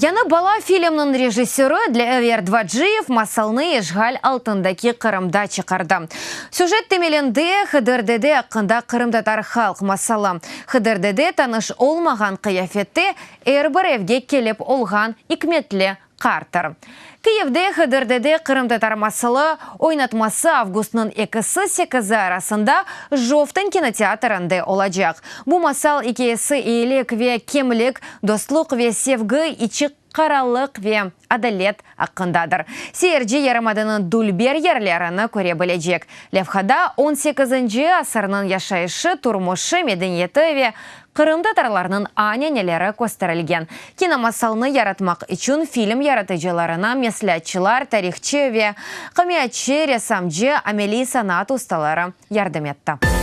Yañı bala filmniñ rejissörı Dlâver Dvaciyev masalnı işğal altındaki Qırımda çıqardı. Süjet temelinde Hıdır dede aqqında qırımtatar halq masalı. Hıdır dede tanış olmağan qıyafette er bir evge kelip olğan ikmetli qarttır. Kiyevde Hıdır dede qırımtatar masalı oynatması avgustnıñ ekisi, sekizi arasında Jovten kinoteatrinde olacaq. Bu masal ikâyesi eyilik ve kemlik, dostluq ve sevgi, içi qaralıq ve adalet aqqındadır. Seyirci yarımadanıñ dülber yerlerini köre bilecek. Levhada on sekizinci asırnıñ yaşayışı, turmuşı, medeniyeti ve qırımtatarlarnıñ ananeleri kösterilgen. Kinomasalnı yaratmaq içün film yaratıcılarına mesleatçılar, tarihçı ve qımiyatçı, ressamcı, ameliy sanat ustaları yardım etti.